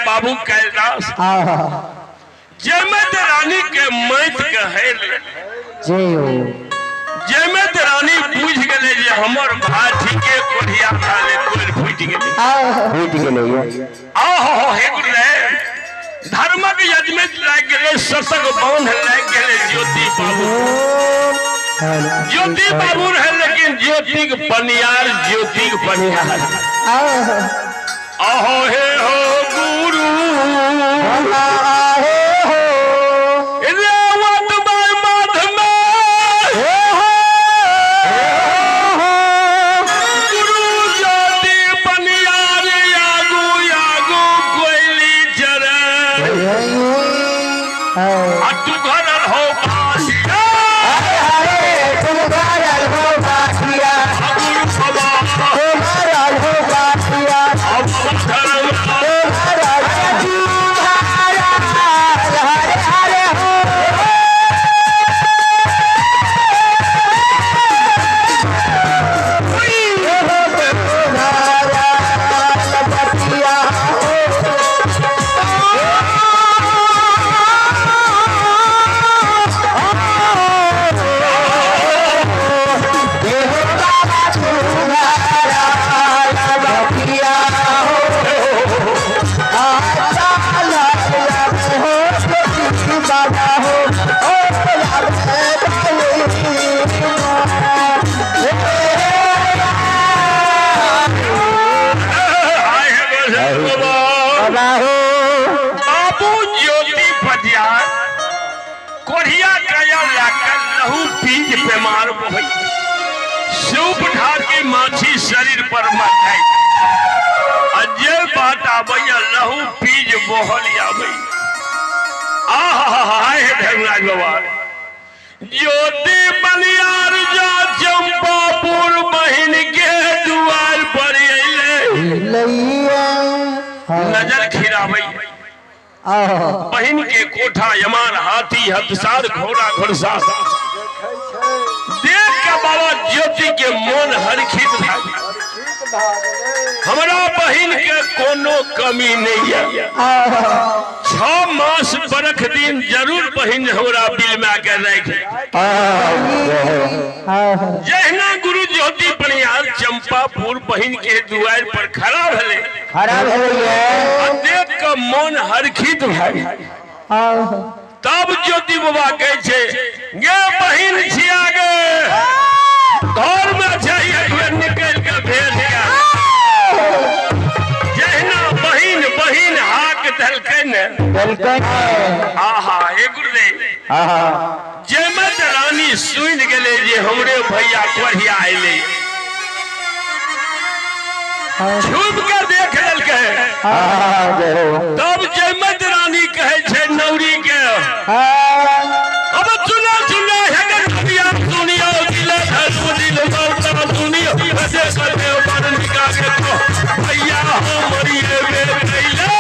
बाबू कैलाश जयमत रानी के मैत के है जयमत रानी बुझ गए जे हमर भाई ठीके कोढ़िया खाले कोढ़ फूटि गेलै। फूटि गेलै। आहो हे गुरुदेव, धर्मक यज्ञ में लागि गेलै, सतक बांध लागि गेलै ज्योति बाबू। ज्योति बाबू रहे लेकिन ज्योतिक पनियार, ज्योतिक पनियार। आहो हे हो गुरु रेवत बाई माध में पीज बेमार बहै, सूप ढाके माछी शरीर पर मचाई, आ जे बात आबैया लहू पीज बहल आबै। आहा हाय हे धर्मराज बाबा, ज्योति बनियार जा चंपापुर बहिन के दुआर पर अइले, नजर खिराबै बहिन के कोठा यमान हाथी हथसार घोड़ा घोड़सार देख के बाबा ज्योति के मन हरखित भए गेल। हमरा बहिन के कोनो कमी नहीं है। 6 मास बरख दिन जरूर बहिन हमरा बिल में आके राखि। जहिना गुरु ज्योति बनियार चंपापुर बहिन के दुआर पर खड़ा भेले, खड़ा भेलैया, आ देख के मन हरखित भए गेल। तब ज्योति बाबा कहै छै, गे बहिन छिया गे, घर में छै एक बेर निकलि के भेज के। जहिना बहिन बहिन हाक देलकै ने, देलकै ने, आहा हे गुरुदेव, आहा, जाहिमे तऽ रानी सुनि गेलै जे हमरे भैया कोढ़िया अयलै, छुप के देख लेलकै। आहा, जय हो। तब जयमत रानी कहै छै नौरी के, अब सुनो सुनो हे गणपतिया सुनियो, दिल धरू दिल मौता सुनियो, हसे कते पर निका के तो भैया हो मरिए बे कैले।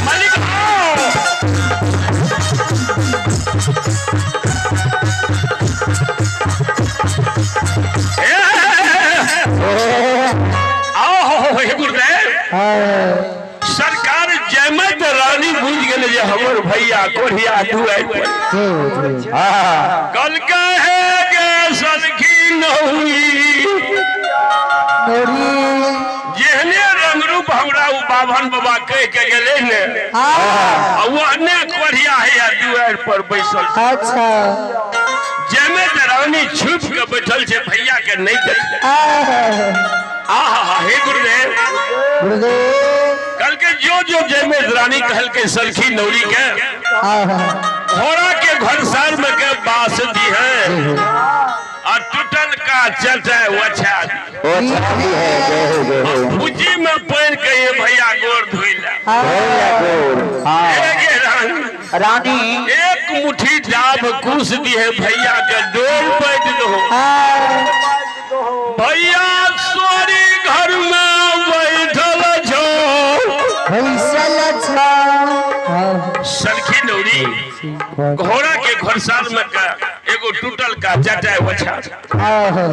मालिक आओ। ए, आओ हो हो हे गुरुदेव। सरकार जयमत रानी बुझ गेलै जे हमर भैया कोढ़िया दुआरि पर। आहा, कल कहे गे सनखी नहुई, जेहने रंग रूप हमरा उ बाभन बाबा कह के गेलै ने, आ ओहने कोढ़िया है दुआरि पर बैसल छै। अच्छा, जयमत रानी छुप के बैठल छै, भैया के नहीं देख। आहा हे गुरुदेव। गुरुदेव, कल के जो जो जयमत रानी कहल के सलखी नौरी के, आहा, घोड़ा के घरसार में के बास दी है, और टूटल का चलता ओछा दी। ओ छाती है, जय हो, जय हो। भुजी में पानि के ये भैया गोर धोइला। भैया गोर, हाँ। एक रानी, रानी, एक मुट्ठी डाब कूस दी है भैया के डोल बैठ दो। भैया सोरी घर में बैठल छो। बैसल छो। सलखी नौरी घोड़ा के घरसार में का एगो टूटल का चटाई ओछा। आहा,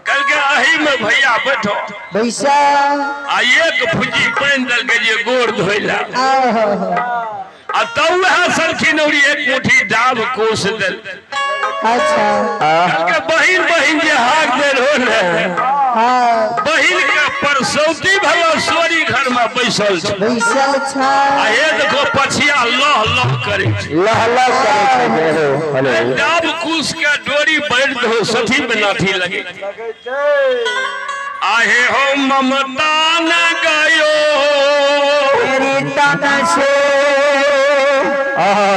कल के अही में भैया बैठो, बैसल, आ एक भुजी पानि देलकै जे गोर धोइला। आहा, आ तब वएह सलखी नौरी एक मुट्ठी डाब कोस देल। अच्छा, कल के बहिन बहिन जे हाक दे रहो ने, हाँ, बहिन के परसौती भला सोरी घर में बैसल छै। बैसल छो। आ हे देखो पछिया लह लह करै छै, लह लह करै छै, जय हो। हेलो। डाब कुश के डोरी बैठ दो सठी में नाथी लगे। आहे हो ममता न गयो मेरी ताना से। आहा,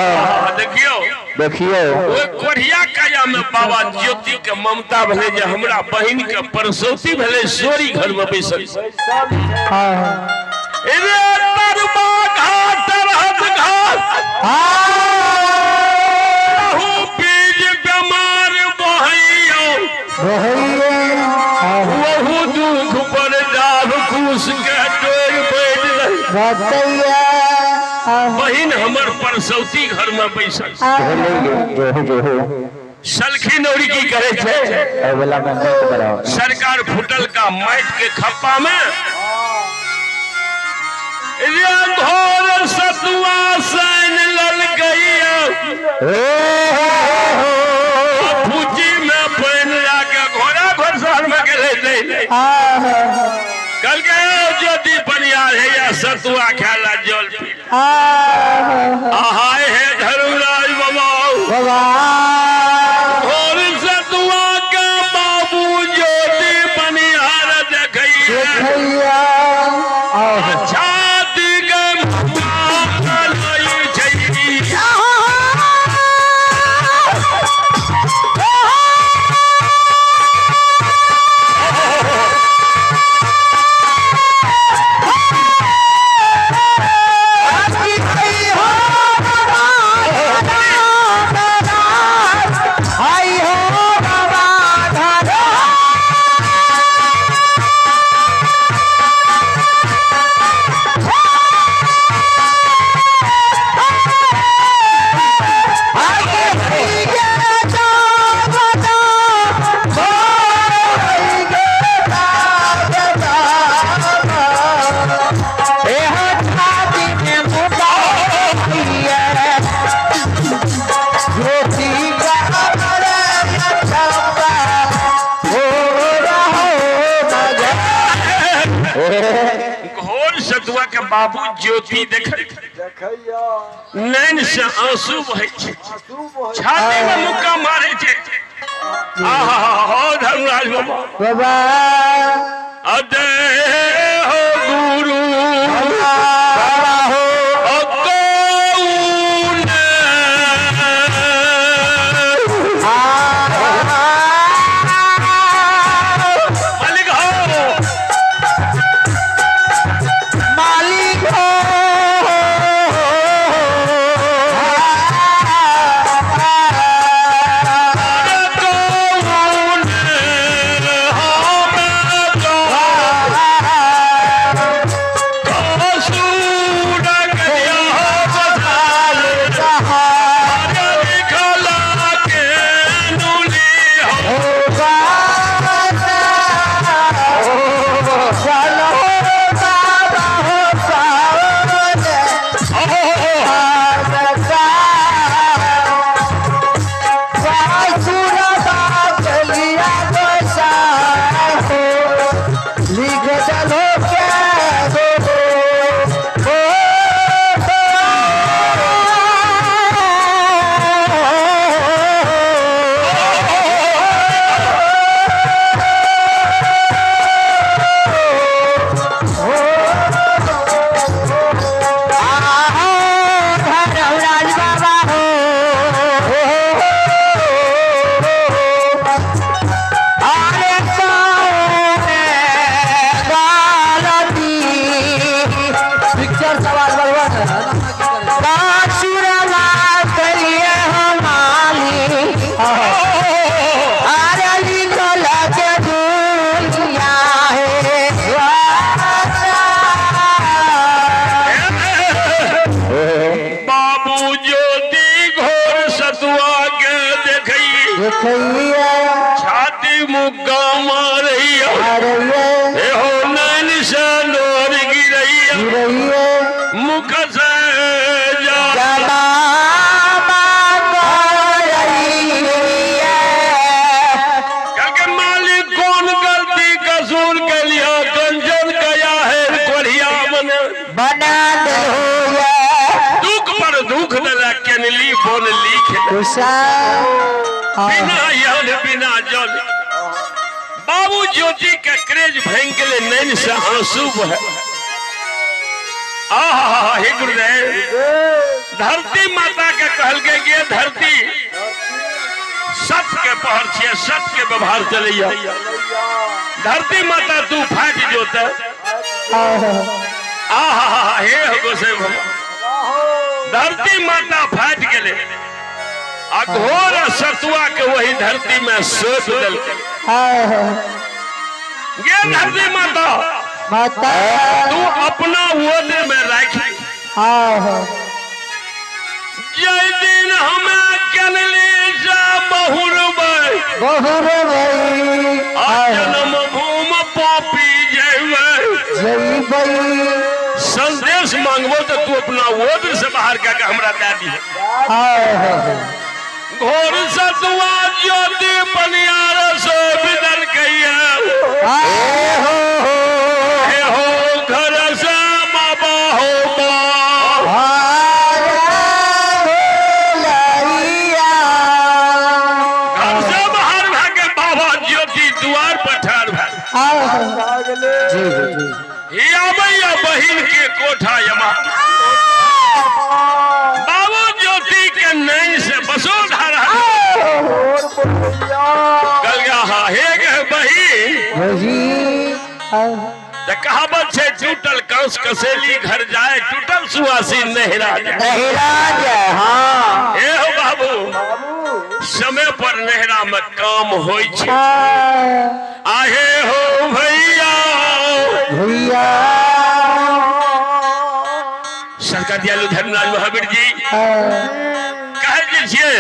देखियो, देखियो, ओहि कोढ़िया काया में बाबा ज्योति के ममता भेलै जे हमरा बहिन के परसौती भेलै सोरी घर में बैसल। रे तरबा घाट तरहत घाट, रहू बीज बेमार बहैयो, वहु दुख पर डाभ कुश के डोर बैठ। बतैया, बहिन हमर परसौती घर में बैसल। जय हो जय हो। सलखी नौरी की करे छे? एहि वाला में मत बढ़ाओ। सरकार फुटल का माइट के खप्पा में रे घोर सतुआ सैन लल गई फूची में पानि लाके घोड़ा घोड़सार में गेलै नहीं। कल के ज्योति पनियार है या सतुआ खाला जल पी। आहाय हे धर्मराज बाबा बाबा घोर सतुआ के बाबू ज्योति पनियार देखैया देखैया। छाती के मालई छै। घोर सतुआ के बाबू ज्योति देख नैन से आंसू बहै छै, छाती में मुक्का मारे छै। आहा हो धर्मराज बाबा बाबा अदे हो गुरु बाबा हो अकौन मालिक हो मालिक हो। कौन हम कसूर गया बसाल लिखला के नुली हो। पिक्चर सवाल बलवा बाबू ज्योति घोर सतुआ के देखई देखैया। छाती मुक्का मारैया अरे हे हो नैन से लोर गिरैया गिरैया। मुख से जा के मालिक कौन गलती कसूर के लिया कंचन गया है कोढ़िया बने बना दे दुख पर दुख दला केनली बोल लिख उषा बिना यौन बिना जल बाबू ज्योति के क्रेज भंग गेले नैन से आंसू बहे। आहा हे गुरुदेव धरती माता के कहल के गे धरती सत्य के पहर छियै, सत्य के व्यवहार चलैया। धरती माता तू फाटि जोते। आहा हे हो गोसाई बाबा धरती माता फाटि गेले आ घोर सतुआ के वही धरती में सौंप देलकै। गे धरती माता माता तू अपना ओद में राखी। जाहि दिन हमे केनली से बहुरबै बहुरबै आ जन्म भूम पापी जैबै। जैबै। संदेश मांगबो तो तू अपना ओद्र से बाहर कऽ के हमरा दए दिहे। घोर सतुआ ज्योति बनियार से विदल कहिया हो हे हो घर से बाबा हो बा घर से बाहर भए के बाबा ज्योति द्वार पर ठाढ़ भए जी जी ही आबैया बहिन के कोठा यमा बाबू ज्योति के नैन से बसो धारा कल गया हा हे गे बहिन। तऽ कहावत छै टूटल कांस कसेली घर जाए, टूटल सुआसी नहिरा जाए। नहिरा जाए, हाँ। हे हो बाबू, समय पर नहिरा में काम होइ छै। आहे हो भैया भैया। सरकार दयालु धर्मराज महावीर जी कहै जे छियै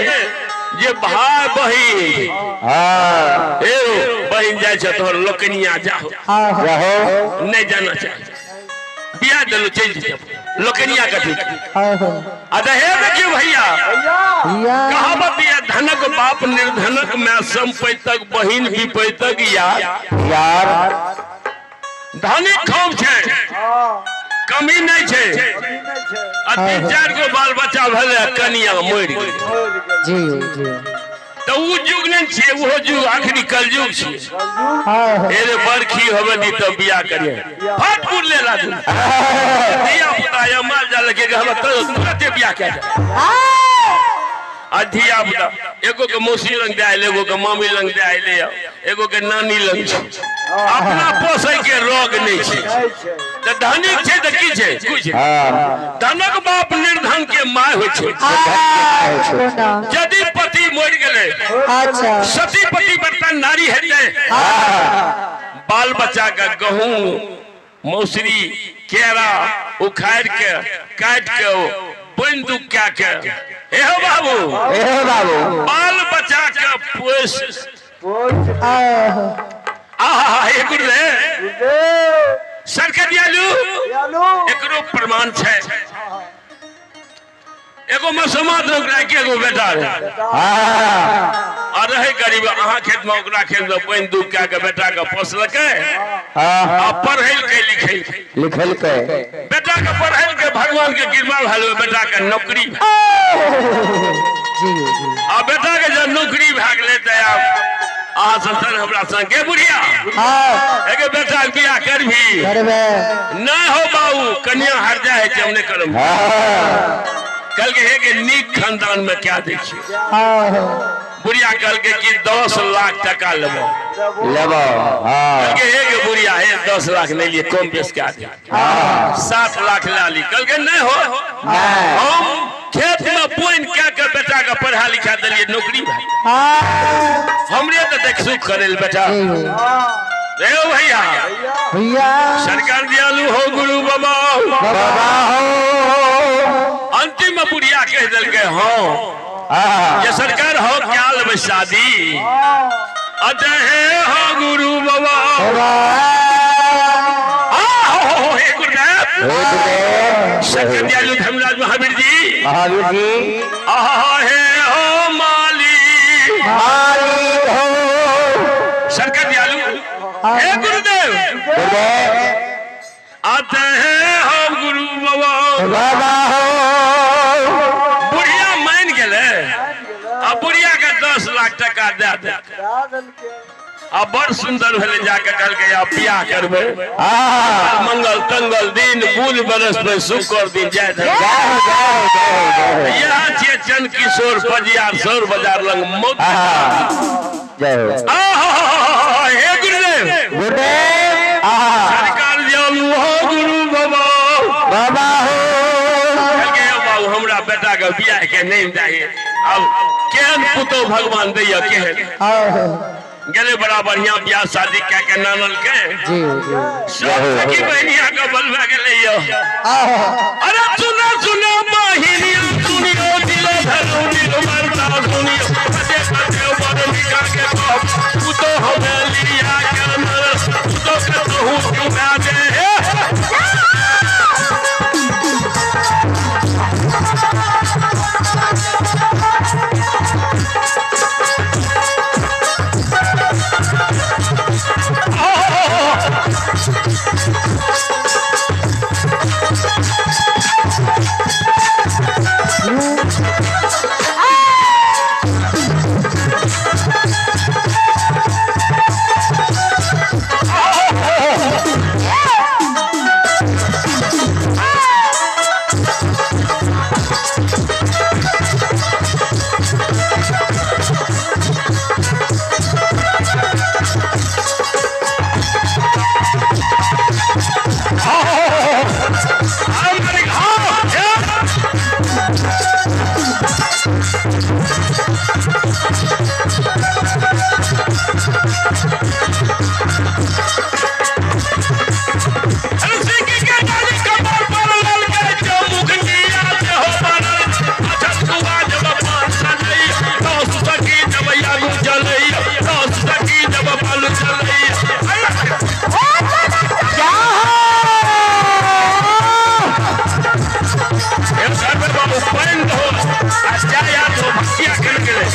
जे भाय बहिन, हाँ। हे बहिन जाइ छै तोहर लोकनिया जाहो रहो। नहीं जाना चाही, बियाह देलू चलि जेतौ लोकनिया कथी आ तऽ हे देखियौ भैया। भैया। कहावत यऽ धनक बाप निर्धनक माय संपैतक बहिन विपैतक यार। यार। धनिक खूब छै, कमी नहि छै, आ तीन चारि गो बाल बच्चा भेलै, कनिया मरि गेलै। जी जी तऽ ओ युग नहि छियै, ओहो युग आखिरी कलयुग छियै। एरे बरखी होबे दी तब बियाह करिए, फट पुर ले लागू धिया पुता या माल जाल के हमरा तुरंते बियाह कए जाए। आ धिया पुता एगो के मौसी लग दे आयल, एगो के मामी लग दे आयल, एगो के नानी लग छै, अपना पोसै के रोग नहि छै। तऽ धनिक छै तऽ की छै? कुछ हाँ। धनक बाप निर्धन के my होइ छै। यदि पति मरि गेलै, सती पति बर्तन नारी हेतै, बाल बच्चा के गहूम मौसरी केरा उखाड़ि के काटि के बंदूक कए के हे हो बाबू, हे बाबू, बाल बच्चा के पोस। आहा हे गुरुदेव सरकार दियालु, एकरो प्रमाण छै। एगो मसोमात ओकरा के एगो बेटा रहे आ रहे गरीब। अहाँ खेत में ओकरा खेत में पानि दूध कए के बेटा के पोसलकै आ पढ़ेलकै लिखेलकै। लिखलकै। बेटा के पढ़ेलकै, भगवान के कृपा भेल, बेटा के नौकरी भेल। जी जी आ बेटा के जब नौकरी भए गेलै तऽ आब अहाँ सब हमरा संग के बुढ़िया एके बेटा के बियाह करबी? करबै। नहि हो बाबू, कन्या हार जाए है, हम नहि करब। कहलकै हे के नीक खानदान में क्या दै छियै? बुढ़िया कहलकै कि 10 लाख टका लेबो। लेबो, हाँ। कहलकै हे के बुढ़िया, हे 10 लाख नहीं लिए, कम बेस क्या दे, 7 लाख ला ली। कहलकै नहीं हो, हम खेत में पानि कए के बेटा के पढ़ा लिखा देलियै, नौकरी भए, हमरे तऽ देख सुख करे बेटा। रे भैया। भैया। सरकार दयालु हो गुरु बाबा। बाबा हो। अंतिम में बुढ़िया कह देलकै हाँ हाँ। ये सरकार हो क्या लेबै शादी अतः हे हो गुरु बाबा। आ हो हो हो हे गुरुदेव। हे गुरुदेव। शंकर दयालु धर्मराज महावीर जी। महावीर जी। आहा हे हो माली। मालिक हो। शंकर दयालु हे गुरुदेव। गुरुदेव। आते हैं हो गुरु बाबा। बाबा हो। बुढ़िया मान गेलै आ बुढ़िया के 10 लाख टका दए दे आ बड़ सुंदर भेलै। जाके कहलकै आब बियाह करबै, हाँ। मंगल तंगल दिन बुध बरस शुक्र दिन जाय। जय हो, जय हो, जय हो, जय हो। यहाँ छियै चंद किशोर पजियार सौर बाजार लग मौत। हाँ। जय हो। आहा, हे गुरुदेव। गुरुदेव, आहा। सरकार दयालु हो गुरु बाबा। बाबा हो। कहलकै यौ बाबू, हमरा बेटा के बियाह के नहीं चाही, आब केहन पुतोह भगवान दैया केहन गेलै। बड़ा बढ़िया बियाह शादी कए के नानल के जी जी सब सखी बहनिया के बलवा गेलै यौ। अरे सुनो सुनो बहिनिया, सुनियो दिलो सिक्की के डाली कमर पर ललके जो मुखनिया से हो बनल अच्छा सुआ जब पान चलई दस सखी जब आगू चलई दस सखी जब बालू चलई। एक घर में बाबू पानि दहो आ चाय आ दहो भक्तिया केने गेलै।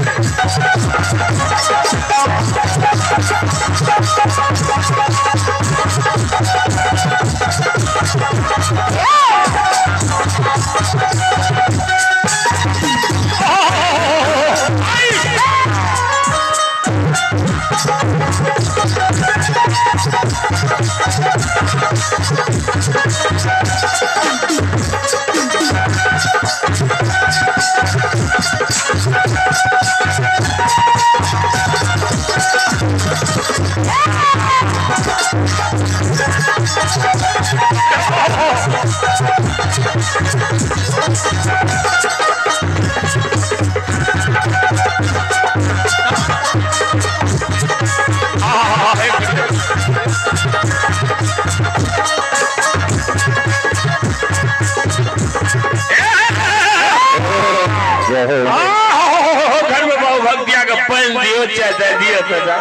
जय हो। आहो, घर में बाबू भक्तिया के पानि दियो चाय दे दियो तो जा।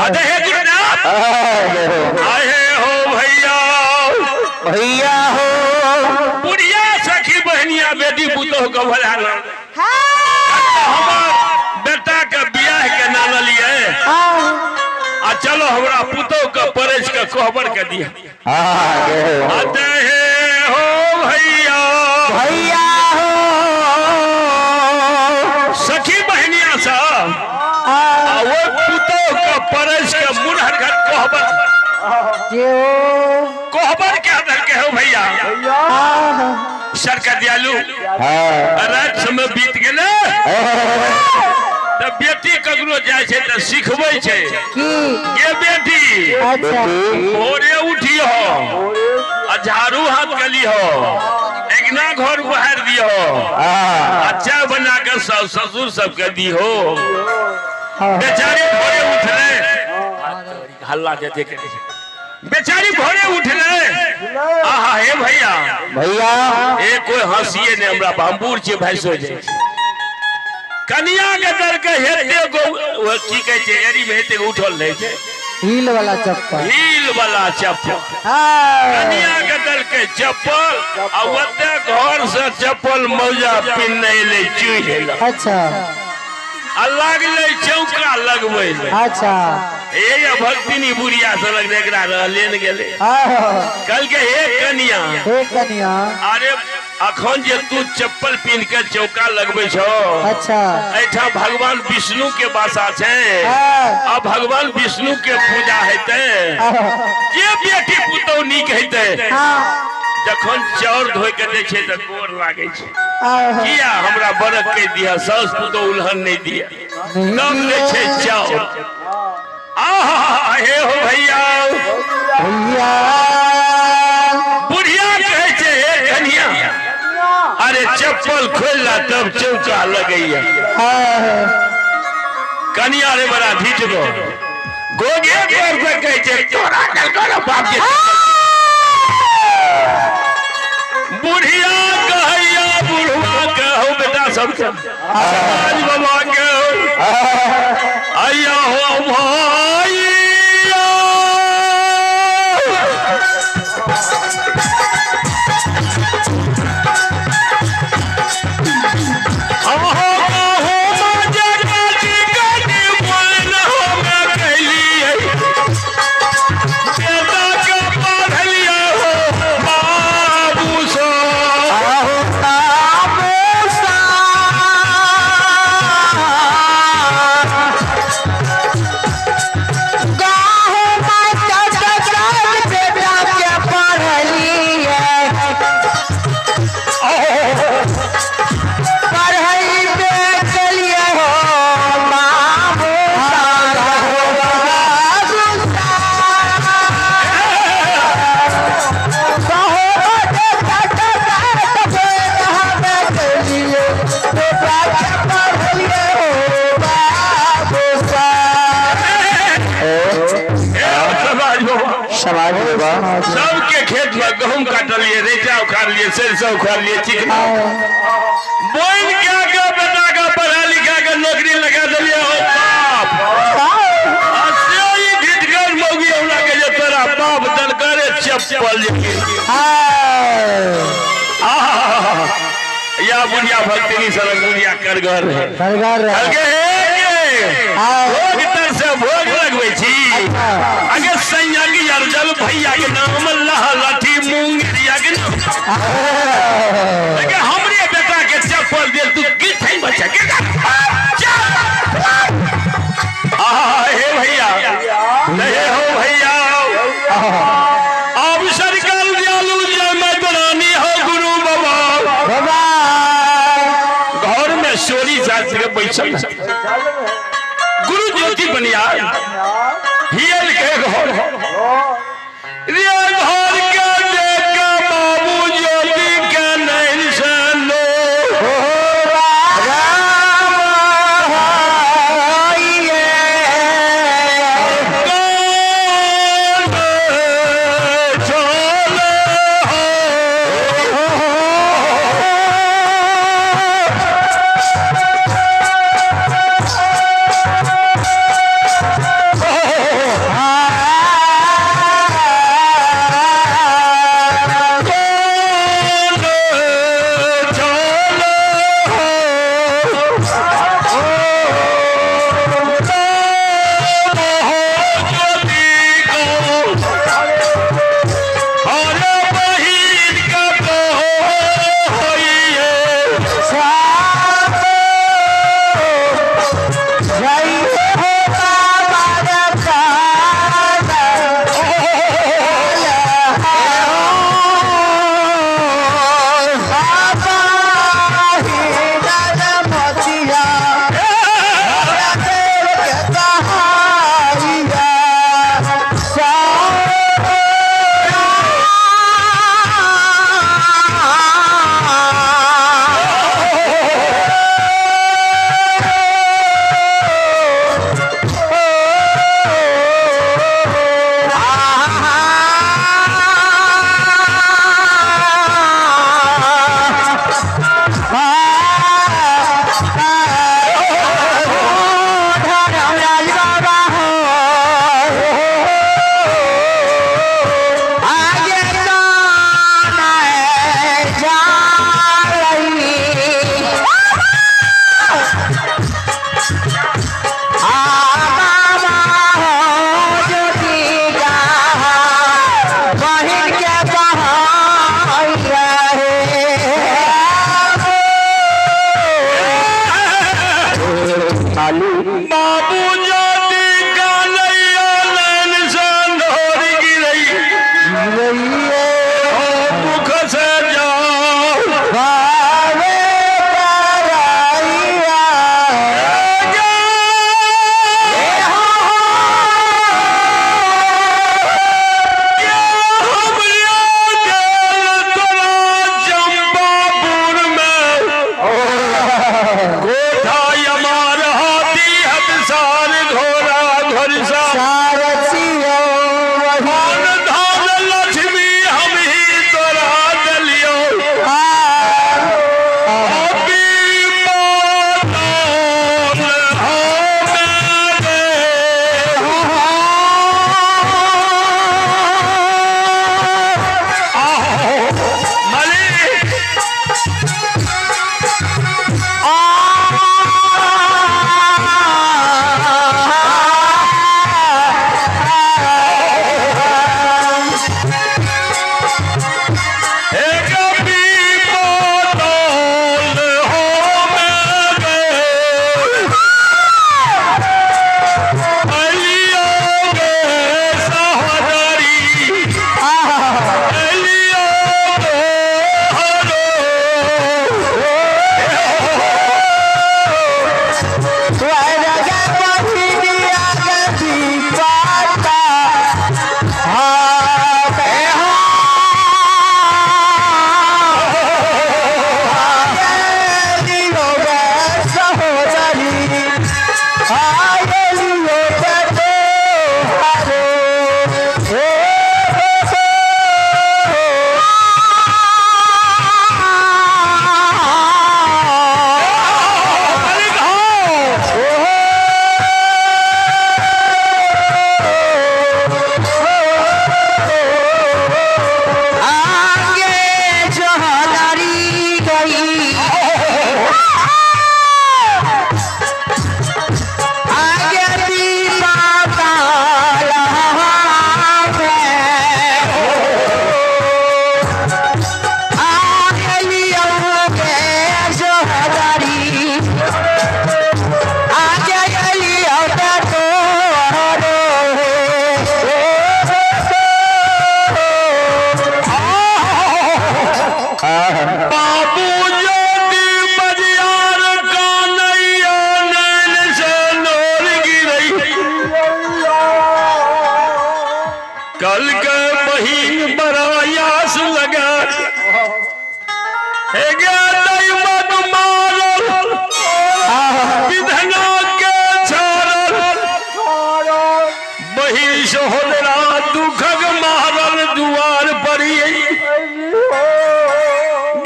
अरे हे गुरुनाथ जय हो। आहे हो भैया। भैया हो। बुढ़िया सखी बहनिया बेटी पुतोह के भला ना हमर बेटा के बियाह के ना लिए आ चलो हमरा पुतोह के परस के कोहबर के दिया। हाँ जय हो। अरे हे हो भैया। भैया हो। सखी बहनिया सब आ वो पुतोह के परस के मुरहर घर कोहबर कोहबर के अंदर के हो भैया सरकार दयालु। हाँ रात समय बीत गेलै तऽ बेटी ककरो जाइ छै तऽ सिखबै छै की गे बेटी अच्छा भोरे उठियो आ झाड़ू हाथ के लिहो अगना घर बहार दियो हाँ आ चाय बना के सास ससुर सबके दिहो। हाँ बेचारी भोरे उठले हल्ला जे देखे बेचारी भोरे उठले आहा हे भैया भैया ए कोई हंसिए ने हमरा बम्बूर छै भाई सो जाइ छै। कनिया के दर के हेते गो ओ की कहै छै एरी में हेते गो उठल रहै छै हील वाला चप्पल हील वाला चप्पल। हाँ कनिया के दर के चप्पल आ ओते घर से चप्पल मौजा पिन्ने ले चुहि अच्छा आ लागलै चौका लगबै ले। अच्छा हे या भक्तिनी बुढ़िया से लगले एकरा रहले ने गेलै। हाँ कहलकै हे कनिया हे कनिया अरे अखन जे तू चप्पल पिन्ह के चौका लगबै छौ अच्छा एहिठाम भगवान विष्णु के बासा छै हाँ आ भगवान विष्णु के पूजा हेतै जे बेटी पुतोह नीक हेतै हाँ जखन चाउर धोइ के दै छै तऽ गोर लागै छै हाँ किया हमरा बरक के दिया सास पुतोह उलहन नहीं दिया तब दै छै चाउर। आहा हे हो भैया। भैया बुढ़िया कहै छै हे कनिया अरे चप्पल खोलला तब चौका लगैया। हाँ कनिया रे बड़ा ढीठ गो गोगे पर से कहै छै तोरा कल ना बाप के। बुढ़िया कहैया बुढ़वा के हो बेटा सबके समाज बाबा के हो आया हो भैया। अहो हो माजा काटी काटी बोल हम कहलियै बेटा के पढ़लियै हो बाबू सो आहो बाबू सा। समाज बाबा। सबके खेत में गहूम काटलिए, रेचा उखाड़लिए, सरिसो उखाड़लिए, चिकना बोइन के के बेटा के पढ़ा लिखा के नौकरी लगा देलिए। हो बाप, आ से ई ढिठगर मौगी हमरा के जे तोरा बाप दनकरे चप्पल जे। आहा, या बुढ़िया भक्तिनी सरक बुढ़िया करगर है। करगर रहे। कहलकै, हे गे, भोग तर से भोग लगबै छी। अगे सैया के अर्जल भैया के नाम लह लाठी मुंगेरिया के नाम। लेकिन हमरे बेटा के चप्पल देल तू की छै बच्चा के। आहा, हे भैया, हे हो भैया, अब सरकार दयालु जय मर्दानी हो गुरु बाबा। बाबा। घर में सोरी जात के बैसल गुरु ज्योति बनिया हियल के घर रे, घर के देख के बाबू ज्योति के नैन से लो। राम होइए। कान चले हो। जय हो बाबा दादा। बाबा ही मोतिया देव के कहाइया। धर्मराज बाबा हो, आगे गाना जा रही आ बाबा हो ज्योति का बहिन के बहाइया बाबू ज्योति का नैया नैन से नोर गिरई हो मुख से जाओ। बाबे कराइया। सारथियो वही। मालिक। कल के बहिन बड़ा आस लगा हे गे दैवक मारल विधना के छाड़ल बहिन सहोदरा दुखक मारल दुआर पर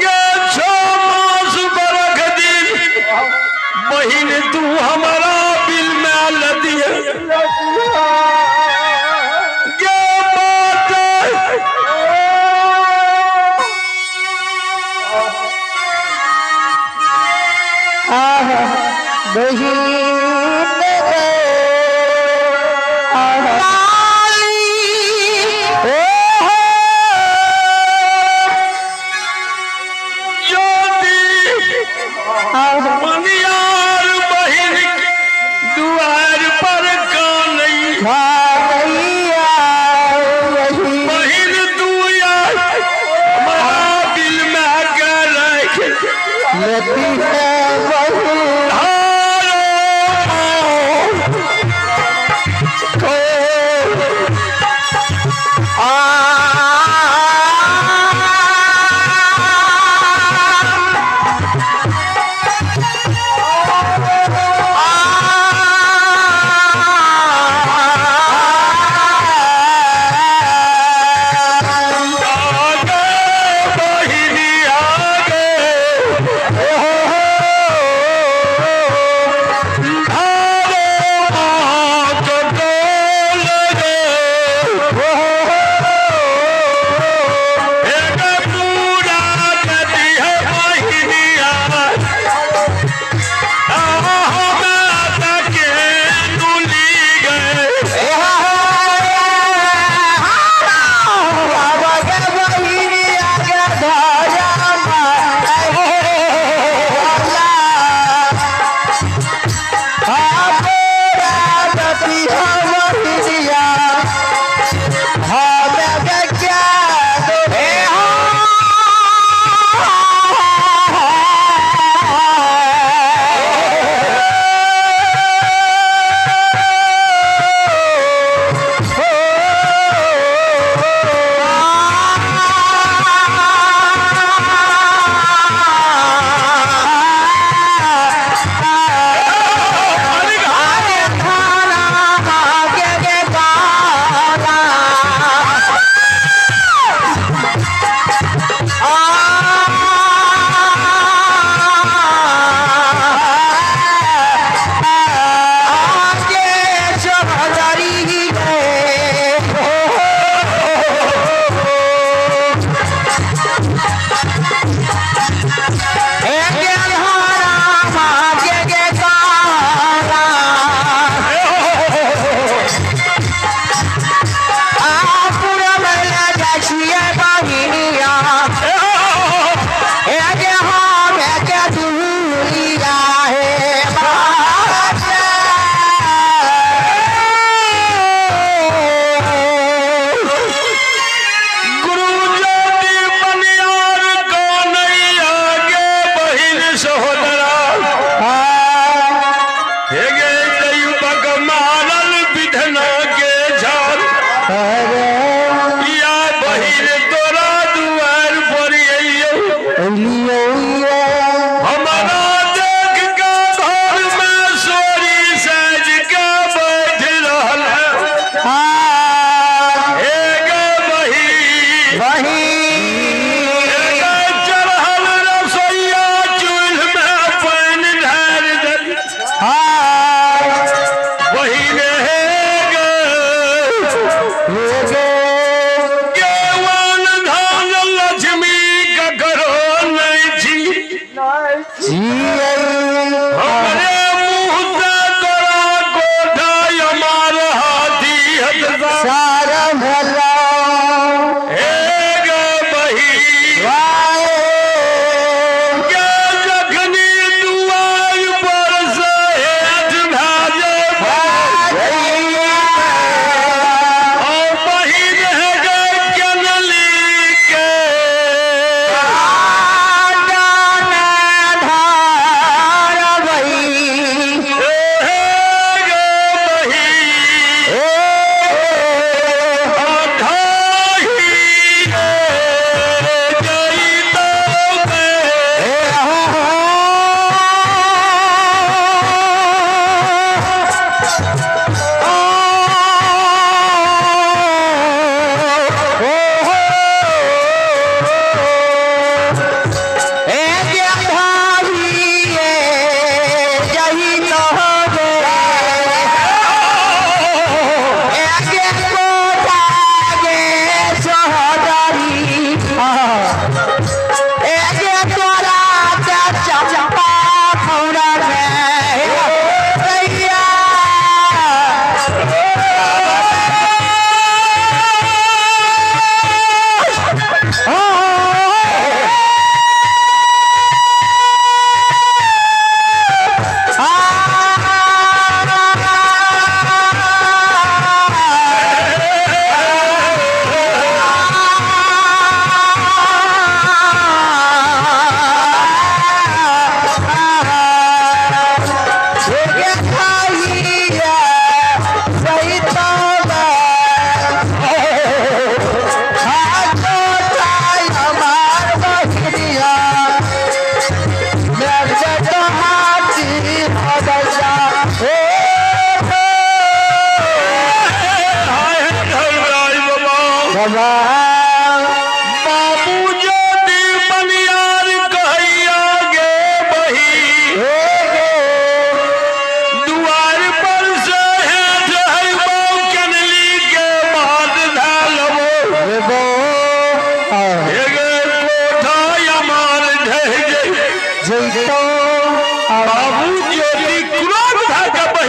गे 6 मास बरख दिन बहिन तू हमारा बिल में लदिए गे बात। बहिन ज्योति मनियार बहिन दुआर पर कानई बहिन तू यार हमारा बिल में के रख लेती है बहू धारो को आगे बहिनी आगे धारो को डोल गे एक पूरा गति है बहिनिया के दुली गए। गुरु ज्योति बनियार को नहीं आगे बहिन सहोदरा हे गे दैवक मारल विधना के झाल या बहिन तोरा दुआर पर अइयौ हमारा देख के घर में सोरी साज के बैठ रहल है। हे गे बहिन हे गे चढ़ल रसोइया चूल्ह में पानि ढारि देल बहिन हे गे गेवन धान लक्ष्मी ककरो नहीं छी हमरे मुँह से तोरा कोठा हमार हाथी हथसा सारा भला हे गे बहिन गे जखनी दुआर पर से हेठ भए जेबै, ओ बहिन हे गे केनली के। हवा। बाबू ज्योति बनियार कहैया गे बही, दुआर पर से है जहबो कनली के बाद धालबो हे गे कोठा अमार ढह जई। जैतो। बाबू ज्योति क्रोध भऽ के बहिन